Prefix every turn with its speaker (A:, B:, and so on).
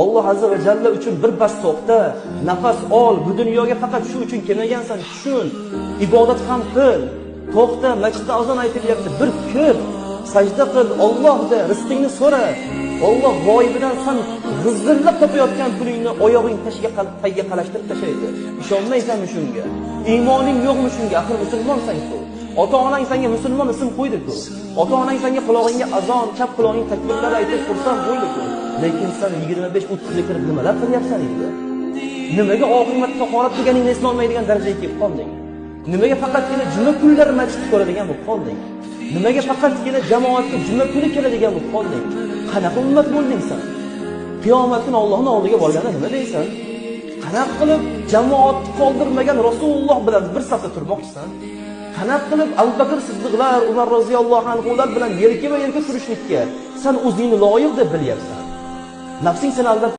A: Alloh azza va jalla uchun bir bas to'xta, nafas ol, bu dunyoga faqat shu uchun kelmagansan, tushun, ibodat ham qil. To'xta, masjidda azon aytilyapti, bir kir, sajda qil, Allohda rizqingni so'ra. Alloh g'oyibidan san g'izillab topayotgan pulingni oyog'ing tashiga tagga qalashtirib tashlaydi. Ishonmaysanmi shunga? Iymoning yo'qmi shunga? Axir musulmonsan-ku. Ota-onang senga musulmon ism qo'ydi-ku. Ota-onang senga qulog'ingga azon, chap qulog'ing takbirlar aytib xursand bo'ldi-ku. Lekin sen 25-30 ga kirib nimalar qilyapsan endi? Nimaga oxirgi marta tahorat qilganingni eslolmaydigan darajaga kelib qolding? Nimaga faqatgina juma kunlari masjidni ko'radigan bo'lib qolding? Nimaga faqatgina jamoatga juma kuni keladigan bo'lib qolding? Qanaqa ummat bo'lding sen? Qiyomat kuni Allohning oldiga borganda nima deysan? Qanaqa qilib jamoatni qoldirmagan Rasululloh bilan bir safda turmoqchisan? Qanaqa qilib Abu Bakr Siddiqlar, Umar roziyallohu anhular bilan yelkama-yelka turishlikka sen o'zingni loyiq deb bilyapsan? Nafsing seni aldab